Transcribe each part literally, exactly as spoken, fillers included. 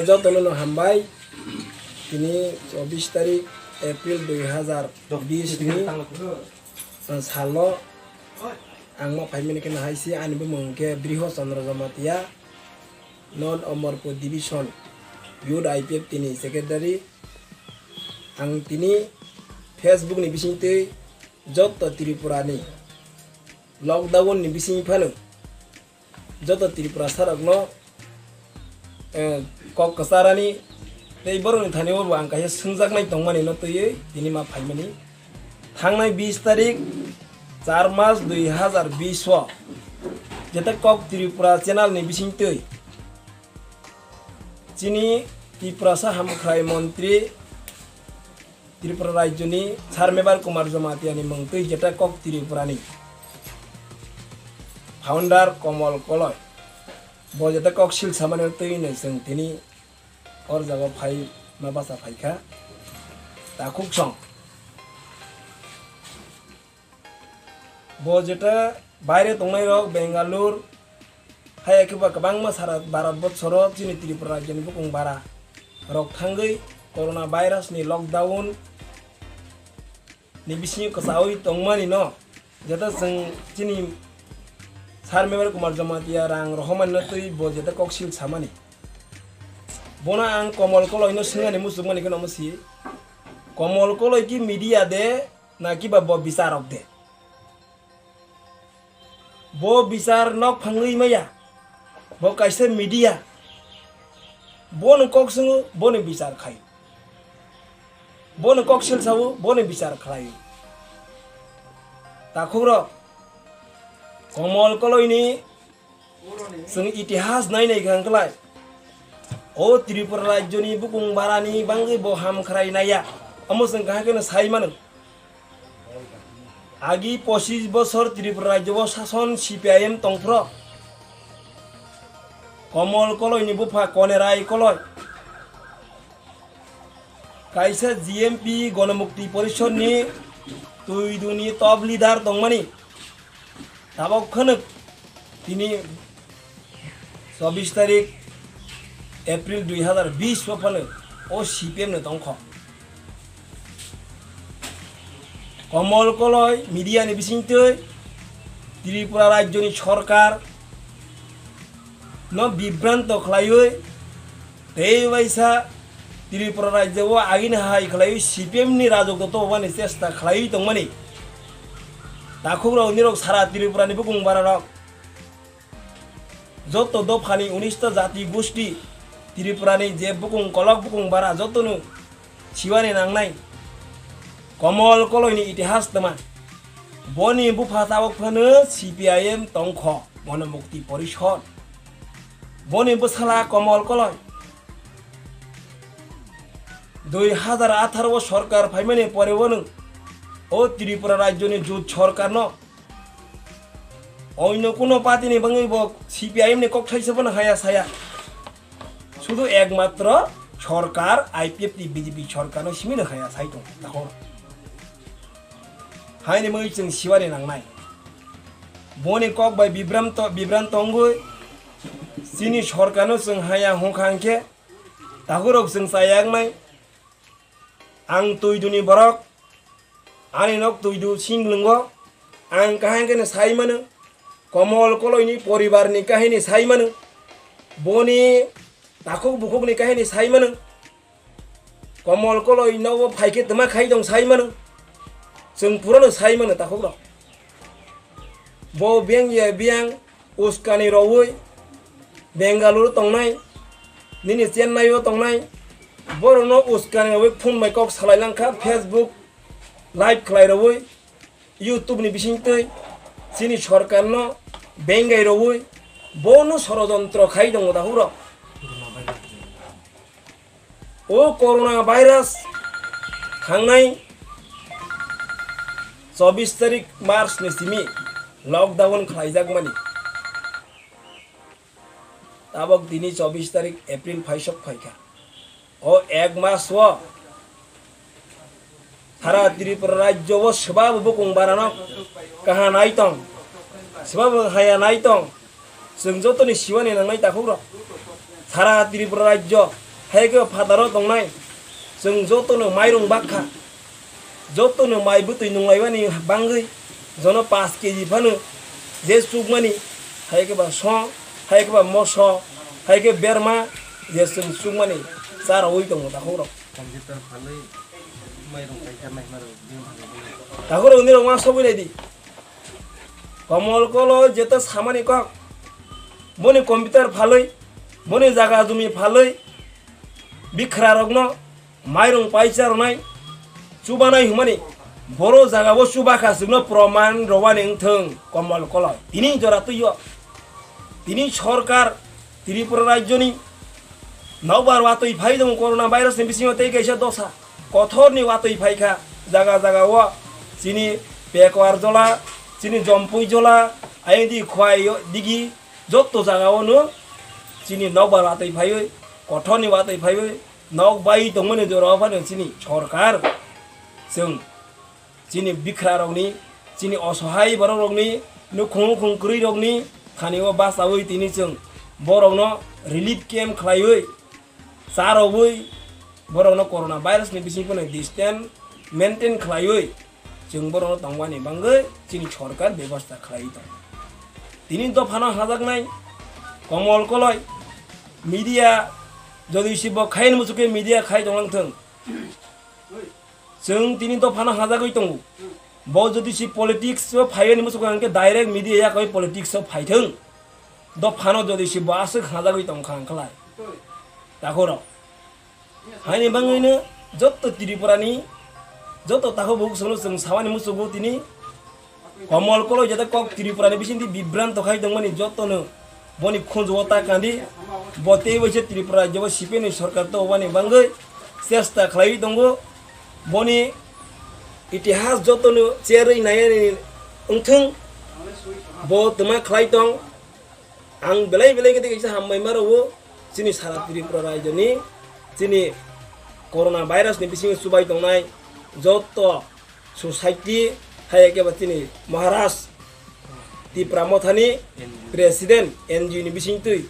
Jotono no hambai. Tini chobbish tarik April dui hazar bish ni, uh, salo ang ma phaimani khe no hai se ani bumung khe Briho Chandra Jamatia, non Omorpur Division Youth I P F T ni Secretary. Ang tini Facebook ni bisingtwi joto Tripura ni lockdown ni bising phano joto Tripura sarokno, eh, kok kwcharani tei borokni thani o bo ang kaisa swngjaknai tongmani no twiwi tini ma phaimani. Thangnai bish tarik char mas dui hazar bish o jeta kok Tripura channel ni bisingtwi chini Tiprasa hamkhrai montri Tripura rajyoni Sir Mebar Kumar Jamatia ni mung twi jeta kok Tripura ni founder Komol Koloi. Bo jeta kok sil samani twi no chwng tini or jaga phai ma bacha phaikha. Takhuk song. Bo jeta baire tongnai rok Bengaluru, hai khe ba kwbangma sara Bharat borsoro chini Tripura rajyoni bukung bara rok thangwi corona virus ni lockdown ni bisingo kwchawi tongmani no jeta chwng chini Sir Mebar Kumar Jamatia rang rohormani no twi bo jeta koksil samani. Bono ang Komol Koloi no swngani muchungmani kheno omo si. Komol Koloi ki media de na kiba bo bichar rok de? Bo bichar nok phangwi maya. Bo kaisa media. Bono kok swngo, bono bichar khai. Bono kok sil sao, bono bichar khlai. Takhuk rok, Komol Koloi ni chwng itihas nai nai kha wngklai. O Tripura rajyoni bukung barani bangwi bo hamkhrai naiya. Omo chwng kaham kheno sai mano. Agi pochis bosor Tripura rajyo o sason C P I M tongphro. Komol Koloi ni bupha Konerai Koloi. Kaisa G M P Gonomukti Porishod ni twi duni top leader tongmani. Tabok khwnw tini chobbish tarik April dui hazar bish o phano o C P M no tongkho. Komol Koloi media ni bisingtwi Tripura rajyoni sorkar no bibranto khlaiwi tei waisa Tripura rajyo o agini hai khlaiwi C P M ni rajok to tobani chesta khlaiwi tongmani. Takhuk rok nirok sara Tripura ni bukung bara rok joto dophani unista jati gusti Tripura ni je bukung kolok bukung bara jotono siwani nangnai. Komol Koloi ni itihas tama. Boni bupha tabok phano C P I M tongkho, Gonomukti Porishod. Boni bwsala Komol Koloi. Dui hazar atharo o sorkar phaimani pore bono o Tripura rajyoni jut sorkarno oino kuno party ni bangwi bo C P I M ni kok thaisa bono haya saya. Sudu ekmatro sorkar I P F T B J P sorkarno simino haya sai tong takhor. Haini mui chwng siwani nangnai. Boni kok bai bibram to, bibran tongwi chini sorkarno chwng haya hongkha hwnkhe takhurok chwng chayaknai. Ang twi duni borok, ani nok twi du singlwngo, ang kaham khe no sai mano, Komol Koloi ni poribar ni kahini sai mano, boni takhuk bukhuk ni kahini sai mano, Komol Koloi nogo phai khe tma khai tong sai mano, chwng pura no sai mano takhuk rok. Bo beng ya beng uskani rowui Bengaluru tongnai, nini Chennai o tongnai, borokno uskani rowui phone bai kok salai langkha, Facebook live khlai rowui, YouTube ni bisingtwi chini sorkarno bengai rowui bono sorojontro khai tongo takhuk rok. O corona virus thangnai chobbish tarik March ni simi lockdown khlaijakmani. Tabok tini chobbish tarik April phaisok phaikha. O ek mas o sara Tripura rajyo o swbabo bukung barano kaha nai tong, swbabo haya nai tong. Chwng jotoni siwani nangnai takhuk rok. Sara Tripura rajyo Hai khe phataro tongnai, chwng jotono mairung bakha, jotono mai bwtwi nunglaimani bangwi, jono paanch K G phano je chukmani, hai khe ba so, hai khe ba moso, hai khe berma, je chwng chukmani cha rwui tongo takhukrok. Computer phalwi mairung paikha naima rw bini bagwi bini. Takhukrok nirok ma sobwi naidi. Komol Koloi jeto samani kok, boni computer phalwi, boni jaga jumi phalwi, bikhra rokno mairung paisa rwnai, chubanai hwnmani, boro jagao chubakha chwngno proman rwani wngthung Komol Koloi. Tini jora twi o. Tini sorkar Tripura rajyoni nokbar watwi phai tongo corona virus ni bisingo tei kaisa dosa kothorni watwi phaikha jaga jagao chini Pekuar jola, chini Jompui jola, ayang di Khwai digi jotto jagao no chini nokbar watwi phaiwi kothorni watwi phaiwi nok bai tongmani jorao phano chini sorkar chwng chini bikhra rokni, chini osohai borok rokni, nukhung khung kwrwi rokni thani o bachaui tini chwng borokno relief camp khlaiwi, cha rwui borokno corona virus ni bising phano distance maintain khlaiwi chwng borokno tongmani bagwi chini sorkar bebosta khlaiwi tongo. Tini dophano hajaknai Komol Koloi media jodi si bo khaini muchukhe media khai tonglang thung. Chwng tini dophano hajagwi tongo. Bo jodi si politics o phaiwi ni muchukha hwnkhe direct media yakwi politics o phaithwng. Dophano jodi si bo aswk hajagwi tongkha hwnkhlai. Takhorok. Haini bangwino jotto Tripurani jotto takhuk bukhuk chwngno chwng sawani muchugo tini. Komol Koloi jeta kok Tripura ni bisingtwi bibranto khai tongmani jotono boni khunjuo ta kandi. Bo tei waisa Tripura rajyo bo C P M ni sorkar tongmani bagwi chesta khlaiwi tongo. Boni itihas jotono cherwi naiani wngthung. Bo twma khlai tong. Ang belai belai khe tei kaisa hambai ma rwo chini sara Tripura rajyo ni chini corona virus ni bisingo chubai tongnai joto society, hai khe ba chini Maharaj Tipra Mothani president N G O ni bisingtwi.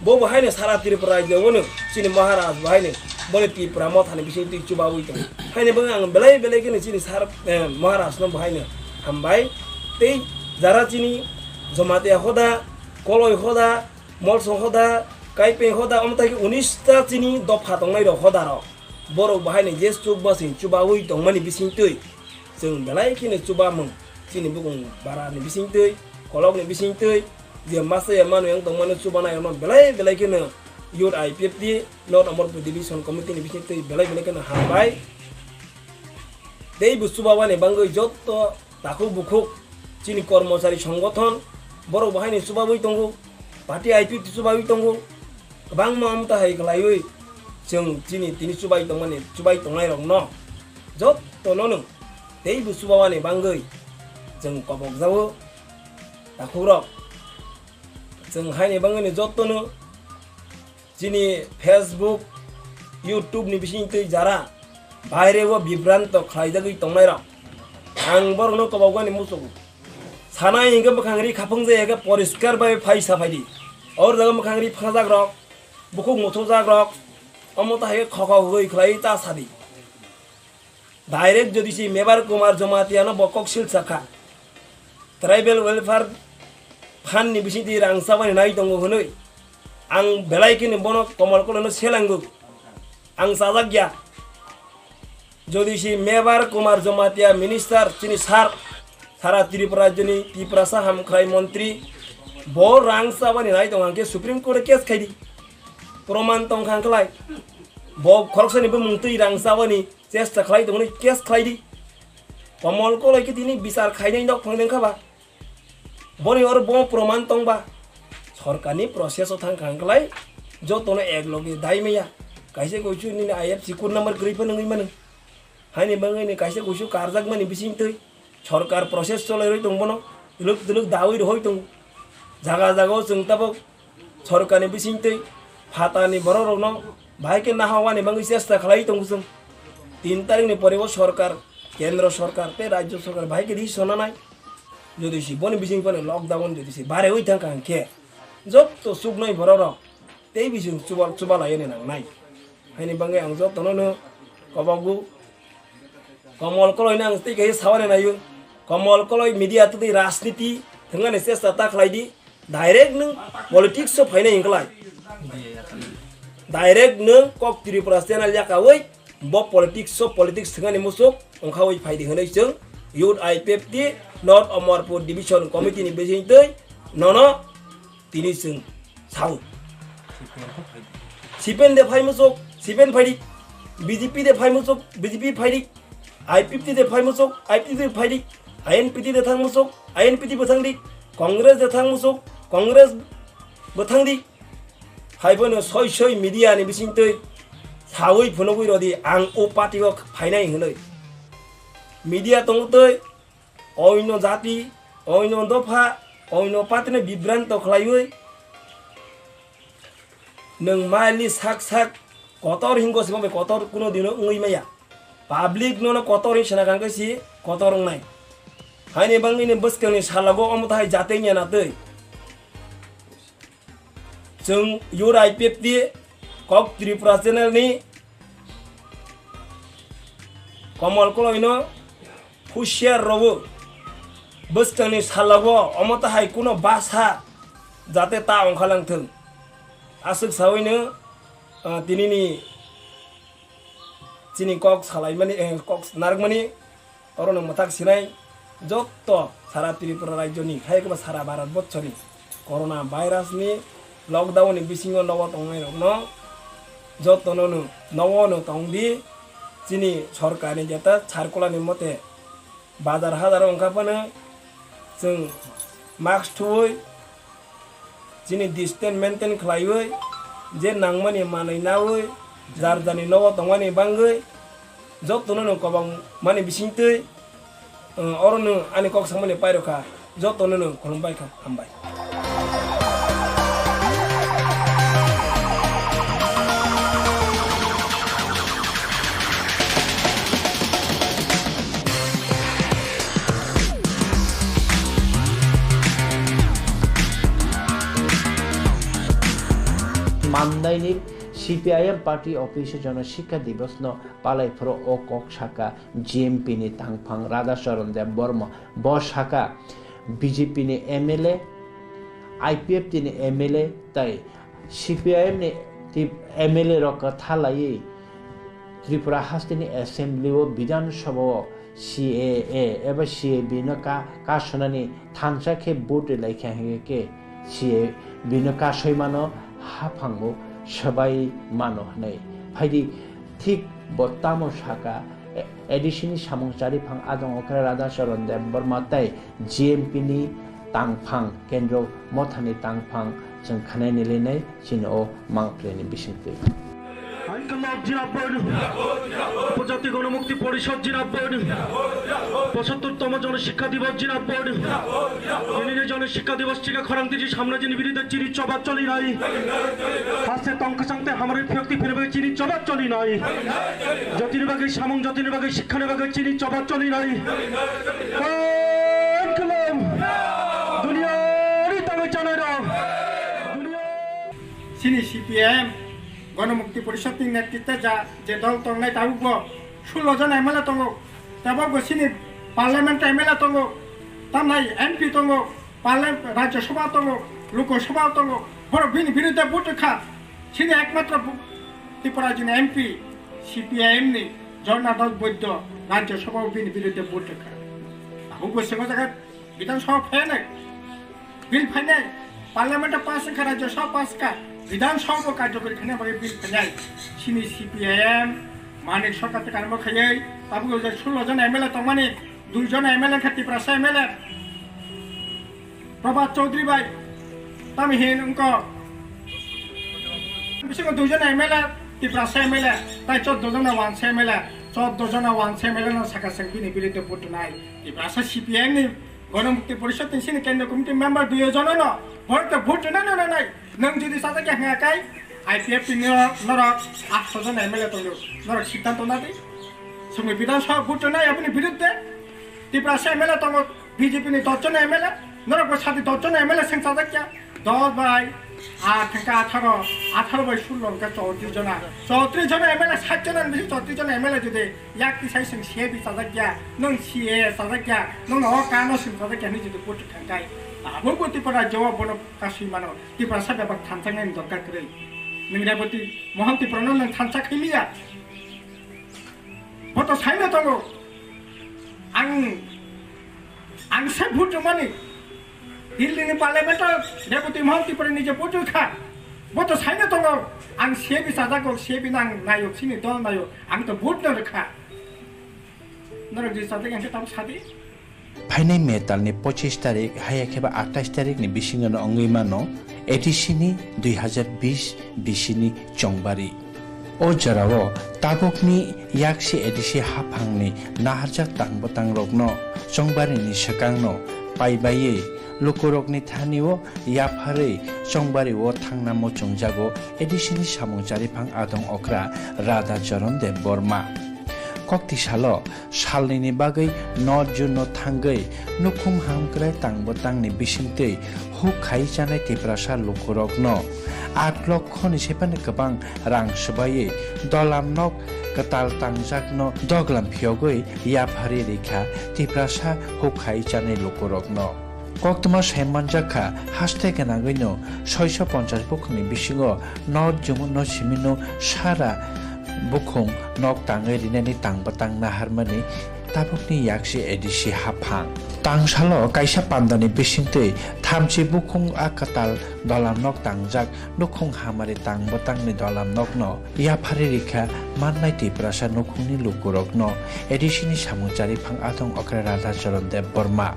Bo bo haino sara Tripura rajyo bono chini Maharaj bo haino boni Tipra Mothani bisingtwi chubawi tongo. Haino bo ang belai belai kheno chini sar, eh, Maharaj no bo haino hambai. Tei jara chini Jomatia hoda, Koloi hoda, Molsong hoda, Kaipeng hoda, omo tai khe unis ta chini dopha tongnai rok hoda rok. Borok bo haino je chuk basing chubawi tongmani bisingtwi. Chwng belai kheno chubamung chini bukung bara ni bisingtwi, kolok ni bisingtwi, je masa ya manu yang tongmani chubanai rokno belai belai kheno youth I P F T, North Amarpur Division Committee ni bisingtwi belai belai kheno hambai. Tei bo chubabani bagwi jotto takhuk bukhuk chini kormochari songgothon borok bo haino chubabwi tongo, party I P F T chubabwi tongo, kwbangma amta hai kwlaiwi chwng chini tini chubai tongmani, chubai tongnai rokno jotto no nwng tei bo chubawani bagwi chwng kobok jago. Takhukrok, chwng haini bagwino jottono chini Facebook, YouTube ni bisingtwi jara baire o bibranto khlaijagwi tongnairok, ang borokno kobokmani muchungo. Sanai hwnkhe mwkhang ri khaphang jaya khe poriskar bai phai sa phaidi. Or jaga mwkhang ri phangjak rok, bukhuk muthukjak rok, omo ta hai khe khokho hwgwi khlai ta sadi. Direct jodi si Mebar Kumar Jamatia no bo kok sil sakha. Tribal Welfare Fund ni bisingtwi rang chabani nai tongo hwnwi. Ang belai kheno bono Komol Koloi no selango. Ang chajak ya. Jodi si Mebar Kumar Jamatia minister chini sir, sara Tripura rajyoni Tiprasa hamkhrai montri, bo rang chabani nai tongo hwnkhe Supreme Court o case khaidi. Proman tongkha hwnkhlai. Bo khoroksani bumung twi rang chabani chesta khlai tongmani case khlai di. Komol Koloi khe tini bichar khainai nok phang dengkha ba. Boni oro bo proman tong ba. Sorkarni process o thang kha hwnkhlai jotono ek loge dai maya. Kaisa koisu nini I F C code number kwrwi phano wngwi mano. Haini bagwi ni kaisa koisu karjakmani bisingtwi sorkar process cholairwi tong bono. Twlwk twlwk dawi rohoi tongo. Jaga jaga o chwng tabuk sorkarni bisingtwi phatani borok rokno bahai khe nahawani bagwi chesta khlai tongo chwng. Tin tarikni pore o sorkar, kendro sorkar tei rajyo sorkar bahai khe decision nanai. Jodi si boni bising phano lockdown jodi si barewi thang kha hwnkhe jotto chuknai borok rok tei bising chuba, chuba laiyani nangnai. Haini bagwi ang jotono no kobogo. Komol Koloi no ang tei kaisa sawani naio. Komol Koloi media twi rajniti thwngani chesta ta khlai di. Direct nwng politics o phainai wngklai. Direct nwng kok Tripura channel yakawi bo politics o politics thwngani musuk wngkhawi phaidi hwnwi chwng Youth I P F T North Amarpur Division Committee ni bisingtwi nono tini chwng sao. C P M de phai musuk, C P M phaidi. B J P de phai musuk, B J P phaidi. I P F T de phai musuk, I P F T phaidi. I N P T de thang musuk, I N P T bo thangdi. Congress de thang musuk, Congress bo thangdi. Haibono soi soi media ni bisingtwi sawi phunugwi rodi ang o party o phainai hwnwi. Media tongtwi oino jati, oino dopha, oino party no bibranto khlaiwi nwng mali sak sak kotor hingo simo bai kotor kuno dino wngwi maya. Public nono kotor hin sana kangke si kotor wngnai. Haini bangni ni bwskangni salago omo tahai jatengya natwi. Chwng Youth I P F T kok Tripura channel ni Komol Koloi no husiar rogo bwskangni salago omo tahai kuno basa jate ta ongkhalang thung. Aswk sawi no, ah, tini ni chini kok salaimani, eh, kok narwkmani, oro no mwthak sinai jotto sara Tripura rajyo ni, hai khe ba sara Bharat borso ni corona virus ni lockdown ni bisingo nogo tongnai rok no jotto no no nogo no tong di, chini sorkar ni jeta circular ni mote bazar hazar wngkha phano chwng mask thuwi chini distance maintain khlaiwi, je nangmani manwi nawi, jar jarni nogo tongmani bangwi, jotono no kwbang mani bisingtwi, uh, oro no ani kok samani pairokha, jotono no khulumbai kha, hambai. Mandaini C P I M party office o Jana Shikkha Divas no palai phuru o kok saka G M P ni tangphang Radha Charan Debbarma, bo saka B J P ni M L A, I P F T ni M L A tai C P I M ni tip M L A rok kwtha laiwi Tripura hasteni assembly o Bidhan Sabha o C A A eba C A B no ka, kasunani thansa khe vote rwlai kha hingkhe C A B no kasui mano, haphango swbai mano hwnwi. Phaidi thik bo tamo saka, A D C ni samung chariphang adong okra Radha Charan Debbarma tei G M P ni tangphang, kendro mothani tangphang chwng khanai nilinai chini o mangphleni bisingtwi. আইনকল্লভ জিন্দাবাদ, উপজাতি গণমুক্তি পরিষদ জিন্দাবাদ, পঁচাত্তরতম জনশিক্ষা দিবস জিন্দাবাদ। ইনি জনশিক্ষা দিবস টিকা খরাং দিছি সাম্রাজ্যের বিরুদ্ধে চিনি চবা চলি নাই। হাসে তংক চাংতে আমার বিরক্তি ফিরবে চিনি চবা চলি নাই। জাতির বাগে সামং জাতির বাগে শিক্ষার বাগে চিনি চবা চলি নাই। Welcome! Duniyani tangwi chanai rok. Duniya- Chini C P I M Ganamukti Porishad ni netritwe ja je dol tongnai tabukbo sullo jon M L A tongo. Tabukbo chini parliament M L A tongo. Tamnai M P tongo. Parliament, Rajya Sabha tongo. Lok Sabha tongo. Borok bini biruddhe vote kha. Chini ekmatro bu-, Tripura jini M P, C P I M ni Jornadas Boiddo Rajya Sabha o bini biruddhe vote rwkha. Abo bo swngo jaga Bidhan Sabha phainai, bill phainai, Parliament o pass wngkha, Rajya Sabha pass kha, Bidhan Sabha bo karjokori khaina bagwi bill phainai. Chini C P I M Manik Sarkar tei karmo khaiwi tabuk je sullo jon M L A tongmani, dui jon M L A wngkha Tiprasa M L A. Prabhat Chaudhary bai, tamo hin wngkha. Bisingo dui jon M L A, Tiprasa M L A, tai choddo jona wansa M L A, choddo jona wansa M L A no saka seng bini biruddhe vote rwnai. Tiprasa C P I M ni Ganamukti Porishad ni sini Kendriya Committee member dui jon no vote, vote rwnai no rwnai. Nwng jodi sajak ya hwnga kai, I P F T ni norok atso jon M L A tongo, norok siddhanto na di. Songni Bidhan Sabha vote rwnai aboni biruddhe. Tiprasa M L A tongo, B J P ni dos jon M L A, norok bo sadi dos jon M L A seng sajak ya, dos bai Ar thangkha atharo, atharo bai sullo hwnkhe chowtris jona. Chowtris jona M L A, sat jona ni bising chowtris jona M L A jodi yak tisai chwng C A B chajak ya, nwng C A A chajak ya, nwng o kano chwng chajak ya hinwi jodi vote thangkhai, tabukbo Tripura rajyo o bono kasui mano. Tiprasa bebak thansa nani dorkar kwrwi. Nwng Reboti Mohan Tiprano nwng thansa khailiya. Bo to saino tongo. Ang, ang se vote rwmani. Delhi ni parliament o Reboti Mohan Tripura ni je vote rwkha. Bo to saino tongo. Ang C A B chajago, C A B nang nayo, chini dol nayo. Ang to vote no rwkha. Norok je chajak ang khe tamo sadi. Phainai May talni pochis tarik, haiya khe ba atais tarikni bisingo no wngwi mano A D C ni dui hazar bis bisini chongbari. O jorao tabukni yaksi A D C haphangni naharjak tang bwtangrokno chongbarini swkangno paibaiwi lukurokni thanio yapharwi chongbario thangna muchungjago A D C ni samung chariphang adong okra Radha Charan Debbarma. Kokti salo salnini bagwi North Zone no thangwi nukhung hamkrai tang bwtangni bisingtwi huk khai chanai Tiprasa lukurokno aat lokho ni sephano kwbang rang swbaiwi dolam nok kwtal tangjakno doglam phiyogwi yapharwi rikha Tiprasa huk khai chanai lukurokno. Koktwma sai manjakha, haste gwnangwino soiso ponchas bukhukni bisingo North Zone no simino sara bukhuk nok tangwi rinani tang bwtang naharmani tabukni yaksi A D C haphang. Tangsalo kaisa pandani bisingtwi thamchi bukhuk a kwtal dolam nok tangjak nukhung hamari tang bwtangni dolam nokno yapharwi rikha mannai Tiprasa nukhungni lukurokno A D C ni samung chariphang adong okra Radha Charan Debbarma.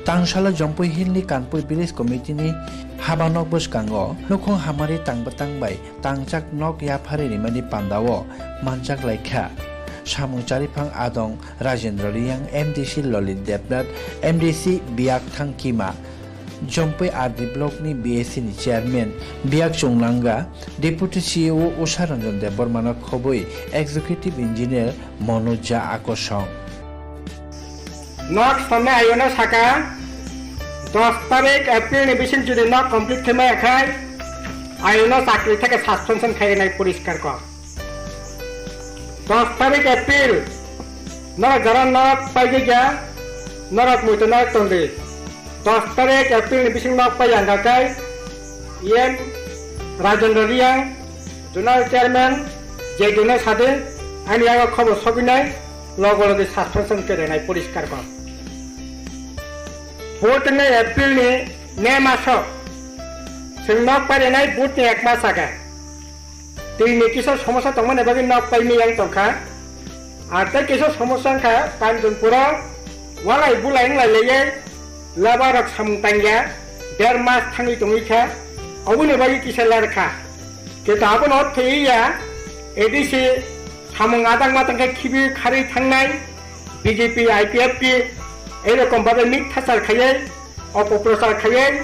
Tangsalo Jompui Hill ni Kanpur Village Committee ni haba nok bwskango nukhung hamari tang bwtang bai tangjak nok yapharwi rimani pandao manjak laikha. Samung chariphang adong Rajendra Reang, M D C Lalit Debnath, M D C Biakthang Kima, Jompui R D block ni B A C ni chairman Biak Chunglanga, Deputy C E O Usha Ranjan Debbarmano khobwi Executive Engineer Manoj Jha akosong. Nok sonne ayono saka, dos tarik April ni bising jodi nok complete khe maya khai, ayono chakri theke suspension khai nai poriskar kok. Dos tarik April, norok jara nok paigwikya, norok muitu norok tongdi. Dos tarik April ni bising nok pai yang kai, E M Rajendra Reang, Zonal Chairman, J D no sadi, ani yago khobor sogwinai, logo logi suspension kerenai poriskar kok. Vote ni April ni May maso, chwng nok parinai vote ni ek mas age. Twi ni kisa somosa tongmani bagwi nok paimwi yang tongkha. Ar tei kisa somosa wngkha Kanchonpuro walai bulai wnglai laiwi labour rok samung tangya, der mas thangwi tongwi kha, oboni bagwi kisa lerkha. Khe to abono thwiwi ya, A D C samung adang matang khe khibi kharwi thangnai, B J P, I P F T ei rokom babe mithachar khaiwi, opoprochar khaiwi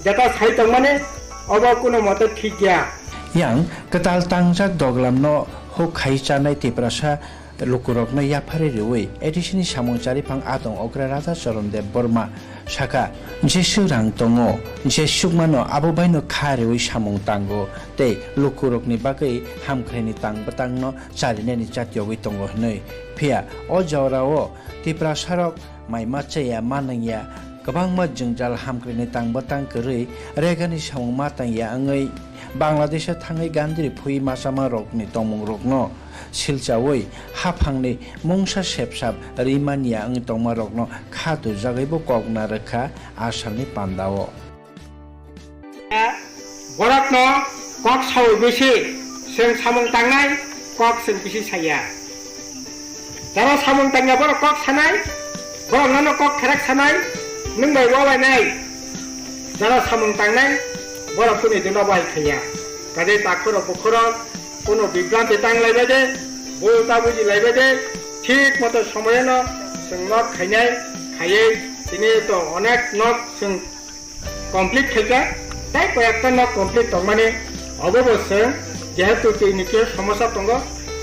jeta sai tongmani obo kuno mote thik ya. Yang kwtal tangjak doglamno huk khai chanai Tiprasa lukurokno yapharwi rwui A D C ni samung chariphang adong okra Radha Charan Debbarma saka, jeswk rang tongo, jeswk mano abo baino kha rwui samung tango tei lukurokni bagwi hamkraini tang bwtangno chalinani chatyogwi tongo hwnwi. Phiya o jorao Tiprasarok mai ma chaya ma nangya, kwbangma jwngjal hamkrini tang bwtang kwrwi regani samung ma tangya wngwi Bangladesho thangwi gandri phui ma chama rokni tongmung rokno silchaui haphangni mungsa sepsap ri manya wngwi tongma rokno kha tujagwibo kok narwkha Assamni pandao. Borokno kok saui bisi, chwng samung tangnai kok chwng bisi saya. Jara samung tangya borok kok sanai, borok nono kok kherak sanai, nwng bai walainai. Jara samung tangnai borok kuni dino bai khaiya. Kade takhorok bukhorok, kuno bibranti tang laibai de, bul ta buji laibai de, thik moto somoyano chwng nok khainai, khaiwi tini to onek nok chwng Complete khaikha, tei koyekta nok complete tongmani, obo bo chwng jehetu twi ni khe somosa tongo,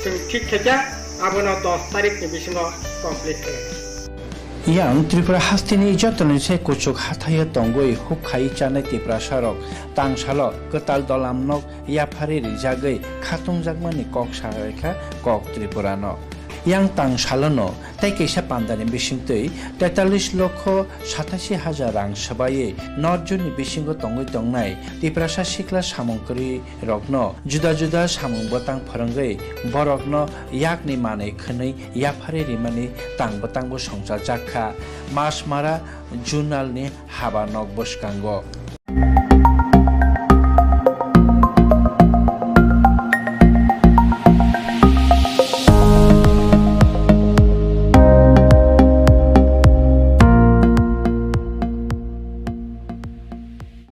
chwng thik khaikha, abono dos tarikh ni bisingo complete khainai. Yang Tripura hasteni jotoni se kuchuk hathaio tongwi huk khai chanai Tiprasarok tangsalo kwtal dolam nok yapharwi rijagwi khatungjakmani kok salaikha Kok Tripurano. Yang tangsalono tei kaisa pandani bisingtwi tetalis lokho satashi hajar rang swbaiwi North Zone ni bisingo tongwi tongnai Tiprasa sikla samung kwrwi rokno juda juda samung bwtang phwrwngwi borokno yakni manwi khwnwi yapharwi rimani tang bwtangbo songchajakha Masmara Junal ni haba nok bwskango.